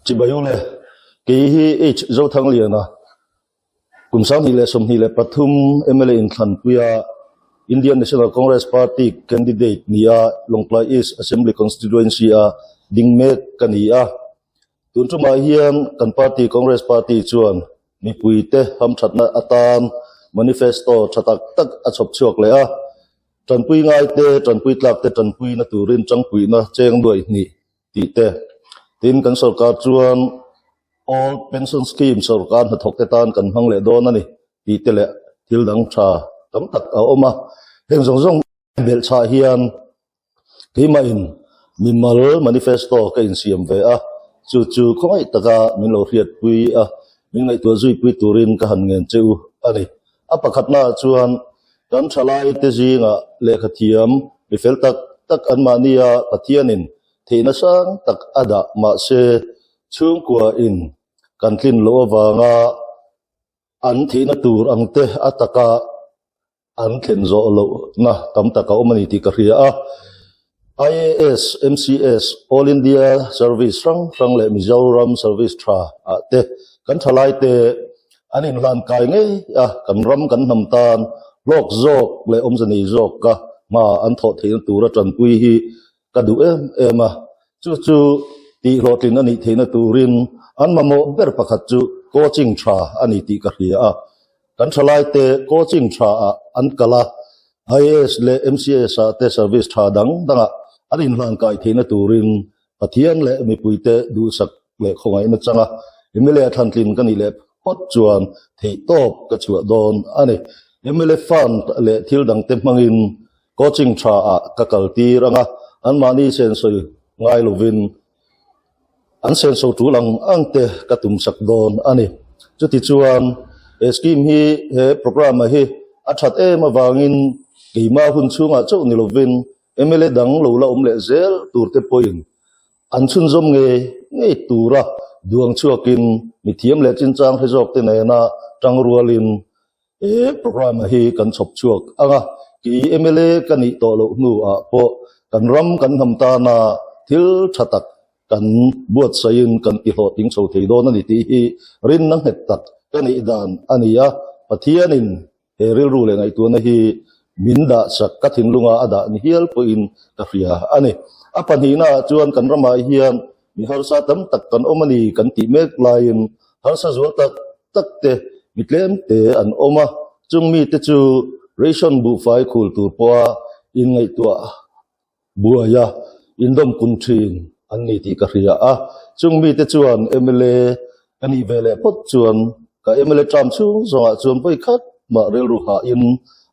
Chibayule, Kei hi H. Zothangliana, kum 2023 mla inthlanpuia Indian National Congress Party candidate nia Lawngtlai East Assembly Constituency-a ding mek ka ni a. Tun tumah hian kan party Congress Party chuan mipuite hamthatna atan manifesto tha tak tak a chhawp chhuak leh a. Tanpui ngaite, tanpui tlakte tanpuina turin tangpuihna cheng nuaih hnih tih te. Tin, kan sorkar chuan Old Pension Scheme sorkar hnathawkte tan kan hmang leh dawn a ni tih te leh thil dang tha tam tak a awm a. Heng zawng zawng belhchhah hian keimahin mimal manifesto ka insiam ve a, chu chu khawngaih taka min lo hriatpui a, min ngaihtuah zuipui turin ka han ngen che u a ni. A pakhatnaah chuan kan thalaite zingah lehkhathiam mi fel tak tak anmahnia Pathianin theihna sang tak a dah mahse chhungkuain kan tlin loh avanga an theihna tur ang te a taka an thlen zawh lohna tam tak a awm a ni tih ka hria a. IAS, MCS, All India Service hrang hrang leh Mizoram Service tha ah te kan thalai te an inhlan kai ngei a, kan ram kan hnam tan hlawk zawk leh awmze nei zawk ka hma an thawh theihna tura tanpui hi ka duh em em a. Chu chu tih hlawhtlin a nih theihna turin an mamawh ber pakhat chu coaching tha a ni tih ka hria a. Kan thalaite coaching tha ah an kal a, IAS leh MCS ah te service tha dang dangah an inhlan kai theihna turin Pathian leh mipuite duhsak leh khawngaihna changa mla thlantlin ka nih leh phawt chuan theihtawp ka chhuah dawn a ni. Mla fund leh thil dangte hmangin coaching tha ah ka kaltir anga anmahni sensawi ngai lovin An senso tul ang ang te ka tum sak dawn a ni. Chutichuan, he scheme hi, he programme hi a that em avangin keimah hun chhungah chauh ni lovin mla dang lo la awm leh zel tur te pawhin an chhunzawm ngei ngei tura duang chhuakin mithiam leh chinchang hre zawk te nena tangrualin He programme hi kan chhawp chhuak ang a, kei mla ka nih tawh loh hnuah pawh kan ram kan hnam tana thil tha tak kan buatsaihin kan tihlawhtling chho thei dawn a ni tih hi rinna nghet tak ka nih dan a ni a, Pathianin he rilru leh ngaihtuahna hi min dahsak ka thinlunga a dah ni hial pawhin ka hria a ni. A pahnihnaah chuan kan ramah hian mi harsa tam tak kan awm a ni kan tih mek laiin harsa zual tak tak te mi tlem te an awm a, chung mite chu ration buhfai khul tur pawha inngaihtuah buai a, indawm kun thin an ni tih ka hria a, chung mite chuan mla ka nih ve leh phawt chuan ka mla term chhung zawngah chuan vawi khat mah rilru hahin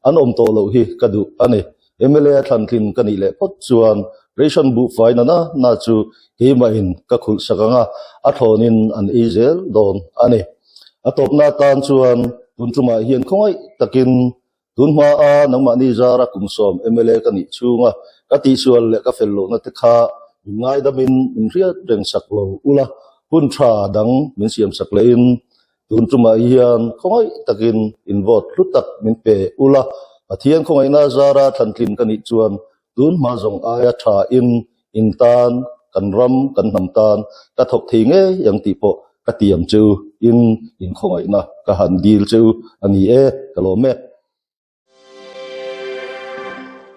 an awm tawh loh hi ka duh a ni. Mla a thlantlin ka nih leh phawt chuan ration buhfai na na na chu keimahin ka khulh sak ang a, a thlawnin an ei zel dawn a ni. A tawpna atan chuan tun tumah hian khawngaih takin tun hmaa nangmahni zara kum sawm mla ka nih chhunga ka tihsual leh ka fel lohna te kha min ngaidamin min hriat reng sak lo ula, hun tha dang min siam sak lehin Tun tumah hian khawngaih takin in vote hlu tak min pe ula, Pathian khawngaihna zara thlantlin ka nih chuan tun hma zawng aia tha in in tan, kan ram, kan hnam tan ka thawk thei ngei ang tih pawh ka tiam che u in in khawngaihna ka han dil che u a ni e, ka lawm e.